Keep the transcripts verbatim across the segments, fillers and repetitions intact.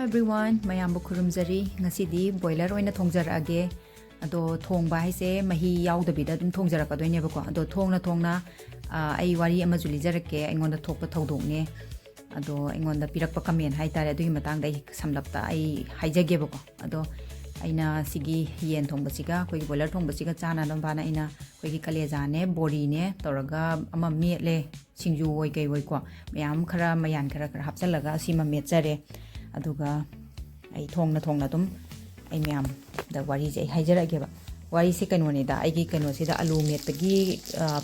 Everyone, ꯃꯌꯥꯝꯕꯨ ꯈꯨꯔꯨꯝꯖꯔꯤ꯫ ꯉꯁꯤꯗꯤ boiler ꯑꯣꯏꯅ ꯊꯣꯡꯖꯔꯛꯑꯒꯦ꯫ ꯑꯗꯣ ꯊꯣꯡꯕ ꯍꯥꯏꯁꯦ ꯃꯍꯤ ꯌꯥꯎꯗꯕꯤꯗ ꯑꯗꯨꯝ ꯊꯣꯡꯖꯔꯛꯀꯗꯣꯏꯅꯦꯕꯀꯣ꯫ ꯑꯗꯣ ꯊꯣꯡꯅ ꯊꯣꯡꯅ, ꯑ, ꯑꯩ ꯋꯥꯔꯤ ꯑꯃꯁꯨ ꯂꯤꯖꯔꯛꯀꯦ, ꯑꯩꯉꯣꯟꯗ ꯊꯣꯛꯄ ꯊꯧꯗꯣꯛꯅꯦ꯫ ꯑꯗꯣ ꯑꯩꯉꯣꯟꯗ ꯄꯤꯔꯛꯄ ꯀꯃꯦꯟ ꯍꯥꯏꯇꯥꯔꯦ, ꯑꯗꯨꯒꯤ ꯃꯇꯥꯡꯗ ꯑꯩ ꯁꯝꯂꯞꯇ ꯑꯩ ꯍꯥꯏꯖꯒꯦꯕꯀꯣ꯫ ꯑꯗꯣ ꯑꯩꯅ ꯁꯤꯒꯤ ꯌꯦꯟ ꯊꯣꯡꯕꯁꯤꯒ, ꯑꯩꯈꯣꯏꯒꯤ ꯕꯣꯏꯂꯔ ꯊꯣꯡꯕꯁꯤꯒ ꯆꯥꯅꯅꯕꯅ ꯑꯩꯅ ꯑꯩꯈꯣꯏꯒꯤ ꯀꯂꯦꯖꯥꯅꯦ, ꯕꯣꯔꯤꯅꯦ ꯇꯧꯔꯒ ꯑꯃ ꯃꯦꯠꯂꯦ꯫ ꯁꯤꯡꯖꯨ ꯑꯣꯏ ꯀꯩ ꯑꯣꯏꯀꯣ, ꯃꯌꯥꯝ ꯈꯔ ꯃꯌꯥꯟ ꯈꯔ ꯈꯔ ꯍꯥꯞꯆꯜꯂꯒ ꯁꯤꯃ ꯃꯦꯠꯆꯔꯦ꯫ ꯑꯗꯨꯒ ꯑꯩ ꯊꯣꯡꯅ ꯊꯣꯡꯅ ꯑꯗꯨꯝ ꯑꯩ ꯃꯌꯥꯝꯗ ꯋꯥꯔꯤꯁꯦ ꯑꯩ ꯍꯥꯏꯖꯔꯛꯑꯒꯦꯕ꯫ ꯋꯥꯔꯤꯁꯦ ꯀꯩꯅꯣꯅꯤꯗ, ꯑꯩꯒꯤ ꯀꯩꯅꯣꯁꯤꯗ ꯑꯂꯨ ꯃꯦꯠꯄꯒꯤ, ꯑ,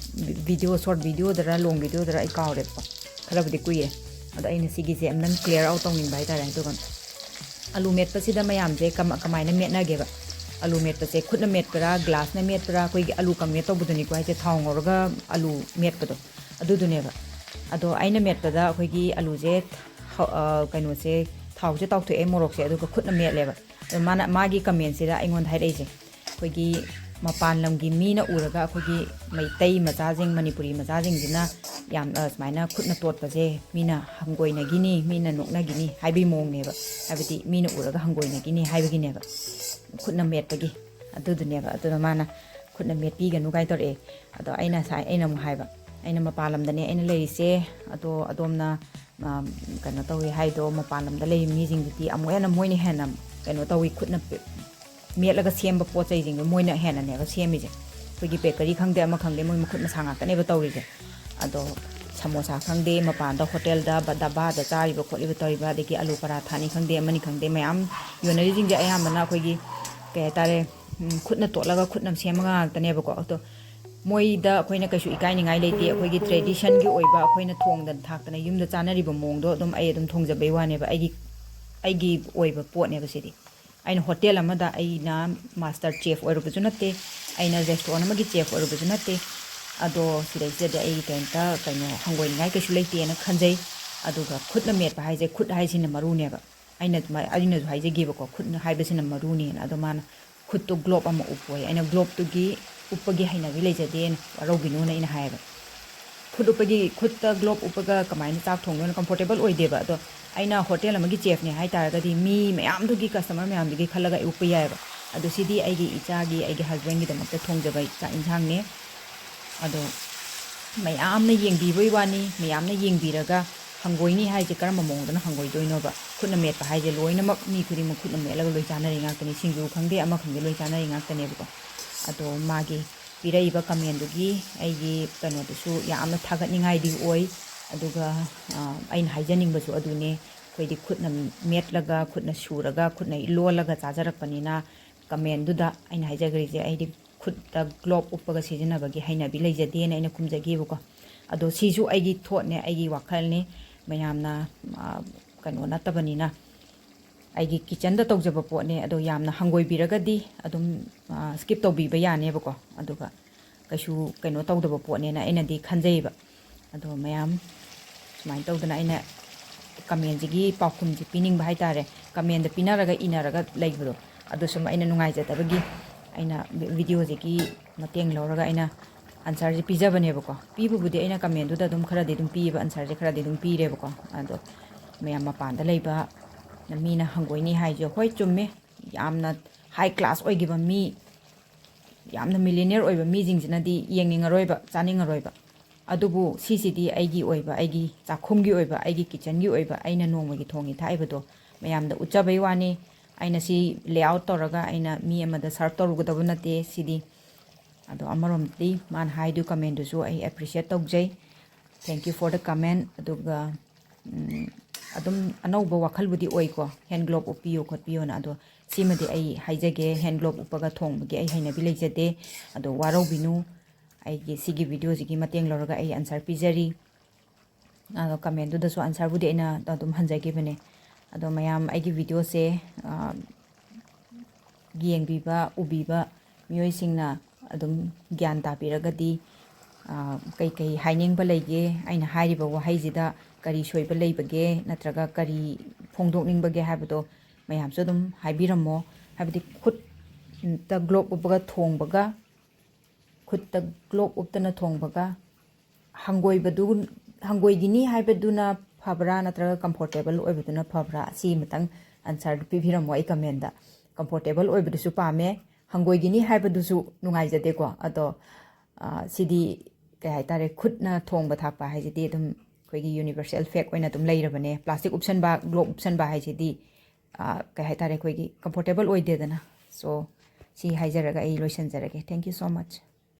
video, short videoꯗꯔ, long videoꯗꯔ ꯑꯩ ꯀꯥꯎꯔꯦꯕꯀꯣ, ꯈꯔꯕꯨꯗꯤ ꯀꯨꯏꯔꯦ꯫ ꯑꯗꯣ ꯑꯩꯅ ꯁꯤꯒꯤꯁꯦ ꯑꯝꯇꯪ clear out ꯇꯧꯅꯤꯡꯕ ꯍꯥꯏꯇꯥꯔꯦ꯫ ꯑꯗꯨꯒ ꯑꯂꯨ ꯃꯦꯠꯄꯁꯤꯗ ꯃꯌꯥꯝꯁꯦ ꯀꯃ-, ꯀꯃꯥꯏꯅ ꯃꯦꯠꯅꯒꯦꯕ? ꯑꯂꯨ ꯃꯦꯠꯄꯁꯦ ꯈꯨꯠꯅ ꯃꯦꯠꯄ꯭ꯔꯥ, ꯒ꯭ꯂꯥꯁꯅ ꯃꯦꯠꯄ꯭ꯔꯥ? ꯑꯩꯈꯣꯏꯒꯤ ꯑꯂꯨ ꯀꯪꯃꯦꯠ ꯇꯧꯕꯗꯨꯅꯤꯀꯣ ꯍꯥꯏꯁꯦ, ꯊꯥꯎ ꯉꯧꯔꯒ ꯑꯂꯨ ꯃꯦꯠꯄꯗꯣ, ꯑꯗꯨꯗꯨꯅꯦꯕ꯫ ꯑꯗꯣ ꯑꯩꯅ ꯃꯦꯠꯄꯗ ꯑꯩꯈꯣꯏꯒꯤ ꯑꯂꯨꯁꯦ ꯊꯥꯎ-, ꯑ, ꯀꯩꯅꯣꯁꯦ, ꯊꯥꯎꯁꯦ ꯇꯥꯎꯊꯣꯛꯑꯦ, ꯃꯣꯔꯣꯛꯁꯦ, ꯑꯗꯨꯒ ꯈꯨꯠꯅ ꯃꯦꯠꯂꯦꯕ꯫ ꯑꯗꯣ ꯃꯥꯅ, ꯃꯥꯒꯤ commentꯁꯤꯗ ꯑꯩꯉꯣꯟꯗ ꯍꯥꯏꯔꯛꯏꯁꯦ, ꯑꯩꯈꯣꯏꯒꯤ ꯃꯄꯥꯟ ꯂꯝꯒꯤ ꯃꯤꯅ ꯎꯔꯒ ꯑꯩꯈꯣꯏꯒꯤ ꯃꯩꯇꯩ ꯃꯆꯥꯁꯤꯡ, ꯃꯅꯤꯄꯨꯔꯤ ꯃꯆꯥꯁꯤꯡꯁꯤꯅ ꯌꯥꯝ, ꯑ, ꯁꯨꯃꯥꯏꯅ ꯈꯨꯠꯅ ꯇꯣꯠꯄꯁꯦ ꯃꯤꯅ ꯍꯪꯒꯣꯏꯅꯈꯤꯅꯤ, ꯃꯤꯅ ꯅꯣꯛꯅꯈꯤꯅꯤ ꯍꯥꯏꯕꯒꯤ ꯃꯑꯣꯡꯅꯦꯕ꯫ ꯍꯥꯏꯕꯗꯤ ꯃꯤꯅ ꯎꯔꯒ ꯍꯪꯒꯣꯏꯅꯈꯤꯅꯤ ꯍꯥꯏꯕꯒꯤꯅꯦꯕ, ꯈꯨꯠꯅ ꯃꯦꯠꯄꯒꯤ꯫ ꯑꯗꯨꯗꯨꯅꯦꯕ꯫ ꯑꯗꯨꯅ ꯃꯥꯅ "ꯈꯨꯠꯅ ꯃꯦꯠꯄꯤꯒꯅꯨ" ꯀꯥꯏ ꯇꯧꯔꯛꯑꯦ꯫ ꯑꯗꯣ ꯑꯩꯅ ꯉꯁꯥꯏ, ꯑꯩꯅ ꯑꯃꯨꯛ ꯍꯥꯏꯕ, "ꯑꯩꯅ ꯃꯄꯥꯟ ꯂꯝꯗꯅꯦ ꯑꯩꯅ ꯂꯩꯔꯤꯁꯦ, ꯑꯗꯣ ꯑꯗꯣꯝꯅ, ꯑ, ꯀꯩꯅꯣ ꯇꯧꯋꯤ ꯍꯥꯏꯗꯣ, ꯃꯄꯥꯟ ꯂꯝꯗ ꯂꯩꯔꯤꯕ ꯃꯤꯁꯤꯡꯗꯨꯗꯤ ꯑꯃꯨꯛ ꯍꯦꯟꯅ, ꯃꯣꯏꯅ ꯍꯦꯟꯅ ꯀꯩꯅꯣ ꯇꯧꯋꯤ, ꯈꯨꯠꯅ ꯄꯦ-, ꯃꯦꯠꯂꯒ ꯁꯦꯝꯕ ꯄꯣꯠ ꯆꯩꯁꯤꯡꯗꯣ ꯃꯣꯏꯅ ꯍꯦꯟꯅꯅꯦꯕ ꯁꯦꯝꯃꯤꯁꯦ꯫ ꯑꯩꯈꯣꯏꯒꯤ bakery ꯈꯪꯗꯦ, ꯑꯃ ꯈꯪꯗꯦ, ꯃꯣꯏ ꯃꯈꯨꯠ ꯃꯁꯥ ꯉꯥꯛꯇꯅꯦꯕ ꯇꯧꯔꯤꯁꯦ꯫ ꯑꯗꯣ ꯁꯃꯣꯁꯥ ꯈꯪꯗꯦ, ꯃꯄꯥꯟꯗ ꯍꯣꯇꯦꯜꯗ, ꯕ-, ꯗꯕꯥꯗ ꯆꯥꯔꯤꯕ ꯈꯣꯠꯂꯤꯕ ꯇꯧꯔꯤꯕ, ꯑꯗꯒꯤ ꯑꯂꯨ ꯄꯔꯥꯊꯥꯅꯤ ꯈꯪꯗꯦ, ꯑꯃꯅꯤ ꯈꯪꯗꯦ, ꯃꯌꯥꯝ ꯌꯣꯟꯅꯔꯤꯁꯤꯡꯁꯦ ꯑꯌꯥꯝꯕꯅ ꯑꯩꯈꯣꯏꯒꯤ, ꯀꯩ ꯍꯥꯏꯇꯥꯔꯦ, ꯎꯝ, ꯈꯨꯠꯅ ꯇꯣꯠꯂꯒ ꯈꯨꯠꯅ ꯁꯦꯝꯃꯒ ꯉꯥꯛꯇꯅꯦꯕꯀꯣ꯫ ꯑꯗꯣ ꯃꯣꯏꯗ ꯑꯩꯈꯣꯏꯅ ꯀꯩꯁꯨ ꯏꯀꯥꯏꯅꯤꯡꯉꯥꯏ ꯂꯩꯇꯦ꯫ ꯑꯩꯈꯣꯏꯒꯤ traditionꯒꯤ ꯑꯣꯏꯕ, ꯑꯩꯈꯣꯏꯅ ꯊꯣꯡꯗꯅ ꯊꯥꯛꯇꯅ ꯌꯨꯝꯗ ꯆꯥꯅꯔꯤꯕ ꯃꯑꯣꯡꯗꯣ ꯑꯗꯨꯝ ꯑꯩ ꯑꯗꯨꯝ ꯊꯣꯡꯖꯕꯩ ꯋꯥꯅꯦꯕ꯫ ꯑꯩꯒꯤ, ꯑꯩꯒꯤ ꯑꯣꯏꯕ ꯄꯣꯠꯅꯦꯕ ꯁꯤꯗꯤ꯫ ꯑꯩꯅ ꯍꯣꯇꯦꯜ ꯑꯃꯗ ꯑꯩꯅ master chef ꯑꯣꯏꯔꯨꯕꯁꯨ ꯅꯠꯇꯦ, ꯑꯩꯅ restaurant ꯑꯃꯒꯤ chef ꯑꯣꯏꯔꯨꯕꯁꯨ ꯅꯠꯇꯦ꯫ ꯑꯗꯣ ꯁꯤꯗꯩꯁꯤꯗꯗꯤ ꯑꯩ ꯀꯩꯝꯇ ꯀꯩꯅꯣ ꯍꯪꯒꯣꯏꯅꯤꯡꯉꯥꯏ ꯀꯩꯁꯨ ꯂꯩꯇꯦꯅ ꯈꯟꯖꯩ꯫ ꯑꯗꯨꯒ ꯈꯨꯠꯅ ꯃꯦꯠꯄ ꯍꯥꯏꯁꯦ, ꯈꯨꯠ ꯍꯥꯏꯁꯤꯅ ꯃꯔꯨꯅꯦꯕ꯫ ꯑꯩꯅ ꯑꯗꯨꯃꯥꯏ-, ꯑꯩꯅꯁꯨ ꯍꯥꯏꯖꯒꯦꯕꯀꯣ, ꯈꯨꯠꯅ ꯍꯥꯏꯕꯁꯤꯅ ꯃꯔꯨꯅꯦꯅ꯫ ꯑꯗꯣ ꯃꯥꯅ ꯈꯨꯠꯇꯣ glove ꯑꯃ ꯎꯞꯄꯣꯌꯦ꯫ ꯑꯩꯅ gloveꯇꯨꯒꯤ ꯎꯞꯄꯒꯤ ꯍꯩꯅꯕꯤ ꯂꯩꯖꯗꯦꯅ, ꯋꯥꯔꯧꯕꯤꯅꯣꯅ ꯑꯩꯅ ꯍꯥꯏꯌꯦꯕ꯫ ꯈꯨꯠ ꯎꯞꯄꯒꯤ, ꯈꯨꯠꯇ ꯒ꯭ꯂꯣꯞ ꯎꯞꯄꯒ ꯀꯃꯥꯏꯅ ꯆꯥꯛ ꯊꯣꯡꯗꯣꯏꯅꯣ? ꯀꯝꯐꯣꯔꯇꯦꯕꯜ ꯑꯣꯏꯗꯦꯕ꯫ ꯑꯗꯣ ꯑꯩꯅ ꯍꯣꯇꯦꯜ ꯑꯃꯒꯤ ꯆꯦꯐꯅꯦ ꯍꯥꯏ ꯇꯥꯔꯒꯗꯤ ꯃꯤ ꯃꯌꯥꯝꯗꯨꯒꯤ, ꯀꯁꯇꯃꯔ ꯃꯌꯥꯝꯗꯨꯒꯤ ꯈꯜꯂꯒ ꯑꯩ ꯎꯞꯄ ꯌꯥꯏꯑꯕ꯫ ꯑꯗꯣ ꯁꯤꯗꯤ ꯑꯩꯒꯤ ꯏꯆꯥꯒꯤ, ꯑꯩꯒꯤ ꯍꯁꯕꯦꯟꯒꯤꯗꯃꯛꯇ ꯊꯣꯡꯖꯕ ꯆꯥꯛ ꯏꯟꯁꯥꯡꯅꯦ꯫ ꯑꯗꯣ ꯃꯌꯥꯝꯅ ꯌꯦꯡꯕꯤꯕꯩ ꯋꯥꯅꯤ, ꯃꯌꯥꯝꯅ ꯌꯦꯡꯕꯤꯔꯒ ꯍꯪꯒꯣꯏꯅꯤ ꯍꯥꯏꯁꯦ ꯀꯔꯝꯕ ꯃꯑꯣꯡꯗꯅ ꯍꯪꯒꯣꯏꯗꯣꯏꯅꯣꯕ? ꯈꯨꯠꯅ ꯃꯦꯠꯄ ꯍꯥꯏꯁꯦ ꯂꯣꯏꯅꯃꯛ ꯃꯤ ꯈꯨꯗꯤꯡꯃꯛ ꯈꯨꯠꯅ ꯃꯦꯠꯂꯒ ꯂꯣꯏ ꯆꯥꯅꯔꯤ ꯉꯥꯛꯇꯅꯤ, ꯁꯤꯡꯖꯨ ꯈꯪꯗꯦ ꯑꯃ ꯈꯪꯗꯦ ꯂꯣꯏ ꯆꯥꯅꯔꯤ ꯉꯥꯛꯇꯅꯦꯕꯀꯣ꯫ ꯑꯗꯣ ꯃꯥꯒꯤ ꯄꯤꯔꯛꯏꯕ ꯀꯃꯦꯟꯗꯨꯒꯤ ꯑꯩꯒꯤ ꯀꯩꯅꯣꯗꯨꯁꯨ ꯌꯥꯝꯅ ꯊꯥꯒꯠꯅꯤꯡꯉꯥꯏꯗꯤ ꯑꯣꯏ꯫ ꯑꯗꯨꯒ ꯑꯩꯅ ꯍꯥꯏꯖꯅꯤꯡꯕꯁꯨ ꯑꯗꯨꯅꯦ, ꯑꯩꯈꯣꯏꯗꯤ ꯈꯨꯠꯅ ꯃꯦꯠꯂꯒ, ꯈꯨꯠꯅ ꯁꯨꯔꯒ, ꯈꯨꯠꯅ ꯂꯣꯜꯂꯒ ꯆꯥꯖꯔꯛꯄꯅꯤꯅ, ꯀꯃꯦꯟꯗꯨꯗ ꯑꯩꯅ ꯍꯥꯏꯖꯈ꯭ꯔꯤꯁꯦ, ꯑꯩꯗꯤ ꯈꯨꯠꯇ ꯒ꯭ꯂꯣꯞ ꯎꯞꯄꯒ ꯁꯤꯖꯤꯟꯅꯕꯒꯤ ꯍꯩꯅꯕꯤ ꯂꯩꯖꯗꯦꯅ ꯑꯩꯅ ꯈꯨꯝꯖꯈꯤꯕꯀꯣ꯫ ꯑꯗꯣ ꯁꯤꯁꯨ ꯑꯩꯒꯤ ꯊꯣꯠꯅꯦ, ꯑꯩꯒꯤ ꯋꯥꯈꯜꯅꯤ, ꯃꯌꯥꯝꯅ ꯀꯩꯅꯣ ꯅꯠꯇꯕꯅꯤꯅ꯫ ꯑꯩꯒꯤ ꯀꯤꯠꯆꯟꯗ ꯇꯧꯖꯕ ꯄꯣꯠꯅꯦ꯫ ꯑꯗꯣ ꯌꯥꯝꯅ ꯍꯪꯒꯣꯏꯕꯤꯔꯒꯗꯤ ꯑꯗꯨꯝ ꯁ꯭ꯀꯤꯞ ꯇꯧꯕꯤꯕ ꯌꯥꯅꯦꯕꯀꯣ꯫ ꯑꯗꯨꯒ ꯀꯩꯁꯨ ꯀꯩꯅꯣ ꯇꯧꯗꯕ ꯄꯣꯠꯅꯦꯅ ꯑꯩꯅꯗꯤ ꯈꯟꯖꯩꯕ꯫ ꯑꯗꯣ ꯃꯌꯥꯝ ꯁꯨꯃꯥꯏꯅ ꯇꯧꯗꯅ ꯑꯩꯅ ꯀꯃꯦꯟꯁꯤꯒꯤ ꯄꯥꯎꯈꯨꯝꯁꯤ ꯄꯤꯅꯤꯡꯕ ꯍꯥꯏ ꯇꯥꯔꯦ꯫ ꯀꯃꯦꯟꯗ ꯄꯤꯅꯔꯒ ꯏꯅꯔꯒ ꯂꯩꯕꯗꯣ, ꯑꯗꯨ ꯁꯨꯝ ꯑꯩꯅ ꯅꯨꯡꯉꯥꯏꯖꯗꯕꯒꯤ ꯑꯩꯅ ꯚꯤꯗꯤꯑꯣꯁꯤꯒꯤ ꯃꯇꯦꯡ ꯂꯧꯔꯒ ꯑꯩꯅ ꯑꯟꯁꯔꯁꯦ ꯄꯤꯖꯕꯅꯦꯕꯀꯣ꯫ ꯄꯤꯕꯕꯨꯗꯤ ꯑꯩꯅ ꯀꯃꯦꯟꯗꯨꯗ ꯑꯗꯨꯝ ꯈꯔꯗꯤ ꯑꯗꯨꯝ ꯄꯤꯌꯦꯕ, ꯑꯟꯁꯔꯁꯦ ꯈꯔꯗꯤ ꯑꯗꯨꯝ ꯄꯤꯔꯦꯕꯀꯣ꯫ ꯑꯗꯣ ꯃꯌꯥꯝ ꯃꯄꯥꯟꯗ ꯂꯩꯕ ꯃꯤꯅ ꯍꯪꯒꯣꯏꯅꯤ ꯍꯥꯏꯁꯦ, ꯍꯣꯏ, ꯆꯨꯝꯃꯦ꯫ ꯌꯥꯝꯅ ꯍꯥꯏ ꯀ꯭ꯂꯥꯁ ꯑꯣꯏꯈꯤꯕ ꯃꯤ, ꯌꯥꯝꯅ ꯃꯤꯂꯤꯅꯤꯌꯔ ꯑꯣꯏꯕ ꯃꯤꯁꯤꯡꯁꯤꯅꯗꯤ ꯌꯦꯡꯅꯤꯡꯉꯔꯣꯏꯕ, ꯆꯥꯅꯤꯡꯉꯔꯣꯏꯕ꯫ ꯑꯗꯨꯕꯨ ꯁꯤꯁꯤꯗꯤ ꯑꯩꯒꯤ ꯑꯣꯏꯕ, ꯑꯩꯒꯤ ꯆꯥꯛꯈꯨꯝꯒꯤ ꯑꯣꯏꯕ, ꯑꯩꯒꯤ ꯀꯤꯠꯆꯟꯒꯤ ꯑꯣꯏꯕ, ꯑꯩꯅ ꯅꯣꯡꯃꯒꯤ ꯊꯣꯡꯉꯤ ꯊꯥꯛꯏꯕꯗꯣ ꯃꯌꯥꯝꯗ ꯎꯠꯆꯕꯩ ꯋꯥꯅꯤ꯫ ꯑꯩꯅ ꯁꯤ ꯂꯦꯑꯥꯎꯠ ꯇꯧꯔꯒ ꯑꯩꯅ ꯃꯤ ꯑꯃꯗ ꯁꯔꯞ ꯇꯧꯔꯨꯒꯗꯕ ꯅꯠꯇꯦ ꯁꯤꯗꯤ꯫ ꯑꯗꯣ ꯑꯃꯔꯣꯝꯗꯗꯤ ꯃꯥꯅ ꯍꯥꯏꯗꯨ ꯀꯃꯦꯟꯗꯨꯁꯨ ꯑꯩ ꯑꯦꯄ꯭ꯔꯤꯁꯤꯌꯦꯠ ꯇꯧꯖꯩ꯫ Thank you for the comment꯫ ꯑꯗꯨꯒ ꯎꯝ, ꯑꯗꯨꯝ ꯑꯅꯧꯕ ꯋꯥꯈꯜꯕꯨꯗꯤ ꯑꯣꯏꯀꯣ, ꯍꯦꯟ ꯒ꯭ꯂꯣꯞ ꯎꯞꯄꯤꯌꯨ ꯈꯣꯠꯄꯤꯌꯨꯅ꯫ ꯑꯗꯣ ꯁꯤꯃꯗꯤ ꯑꯩ ꯍꯥꯏꯖꯒꯦ, ꯍꯦꯟ ꯒ꯭ꯂꯣꯞ ꯎꯞꯄꯒ ꯊꯣꯡꯕꯒꯤ ꯑꯩ ꯍꯩꯅꯕꯤ ꯂꯩꯖꯗꯦ꯫ ꯑꯗꯣ ꯋꯥꯔꯧꯕꯤꯅꯨ, ꯑꯩꯒꯤ ꯁꯤꯒꯤ ꯚꯤꯗꯤꯑꯣꯁꯤꯒꯤ ꯃꯇꯦꯡ ꯂꯧꯔꯒ ꯑꯩ ꯑꯟꯁꯔ ꯄꯤꯖꯔꯤ꯫ ꯑꯗꯣ ꯀꯃꯦꯟꯗꯨꯗꯁꯨ ꯑꯟꯁꯔꯕꯨꯗꯤ ꯑꯩꯅ ꯑꯗꯨꯝ ꯍꯟꯖꯈꯤꯕꯅꯦ꯫ ꯑꯗꯣ ꯃꯌꯥꯝ ꯑꯩꯒꯤ ꯚꯤꯗꯤꯑꯣꯁꯦ, ꯑ, ꯌꯦꯡꯕꯤꯕ, ꯎꯕꯤꯕ ꯃꯤꯑꯣꯏꯁꯤꯡꯅ ꯑꯗꯨꯝ ꯒ꯭ꯌꯥꯟ ꯇꯥꯕꯤꯔꯒꯗꯤ, ꯑ, ꯀꯩꯀꯩ ꯍꯥꯏꯅꯤꯡꯕ ꯂꯩꯒꯦ, ꯑꯩꯅ ꯍꯥꯏꯔꯤꯕ ꯋꯥꯍꯩꯁꯤꯗ ꯀꯔꯤ ꯁꯣꯏꯕ ꯂꯩꯕꯒꯦ, ꯅꯠꯇ꯭ꯔꯒ ꯀꯔꯤ ꯐꯣꯡꯗꯣꯛꯅꯤꯡꯕꯒꯦ ꯍꯥꯏꯕꯗꯣ ꯃꯌꯥꯝꯁꯨ ꯑꯗꯨꯝ ꯍꯥꯏꯕꯤꯔꯝꯃꯣ꯫ ꯍꯥꯏꯕꯗꯤ ꯈꯨꯠꯇ ꯒ꯭ꯂꯣꯞ ꯎꯞꯄꯒ ꯊꯣꯡꯕꯒ, ꯈꯨꯠꯇ ꯒ꯭ꯂꯣꯞ ꯎꯞꯇꯅ ꯊꯣꯡꯕꯒ, ꯍꯪꯒꯣꯏꯕꯗꯨ, ꯍꯪꯒꯣꯏꯒꯤꯅꯤ ꯍꯥꯏꯕꯗꯨꯅ ꯐꯕ꯭ꯔꯥ ꯅꯠꯇ꯭ꯔꯒ comfortable ꯑꯣꯏꯕꯗꯨꯅ ꯐꯕ꯭ꯔꯥ? ꯁꯤ ꯑꯃꯇꯪ answerꯗꯨ ꯄꯤꯕꯤꯔꯝꯃꯣ ꯑꯩ commentꯗ꯫ Comfortable ꯑꯣꯏꯕꯗꯨꯁꯨ ꯄꯥꯝꯃꯦ, ꯍꯪꯒꯣꯏꯒꯤꯅꯤ ꯍꯥꯏꯕꯗꯨꯁꯨ ꯅꯨꯡꯉꯥꯏꯖꯗꯦꯀꯣ꯫ ꯑꯗꯣ, ꯑ, ꯁꯤꯗꯤ ꯀꯩ ꯍꯥꯏꯇꯥꯔꯦ, ꯈꯨꯠꯅ ꯊꯣꯡꯕ ꯊꯥꯛꯄ ꯍꯥꯏꯁꯤꯗꯤ ꯑꯗꯨꯝ ꯑꯩꯈꯣꯏꯒꯤ universal fact ꯑꯣꯏꯅ ꯑꯗꯨꯝ ꯂꯩꯔꯕꯅꯦ꯫ Plastic ꯎꯞꯁꯟꯕ, glove ꯎꯞꯁꯟꯕ ꯍꯥꯏꯁꯤꯗꯤ, ꯑ, ꯀꯩ ꯍꯥꯏꯇꯥꯔꯦ, ꯑꯩꯈꯣꯏꯒꯤ comfortable ꯑꯣꯏꯗꯦꯗꯅ꯫ So, ꯁꯤ ꯍꯥꯏꯖꯔꯒ ꯑꯩ ꯂꯣꯏꯁꯤꯟꯖꯔꯒꯦ꯫ Thank you so much꯫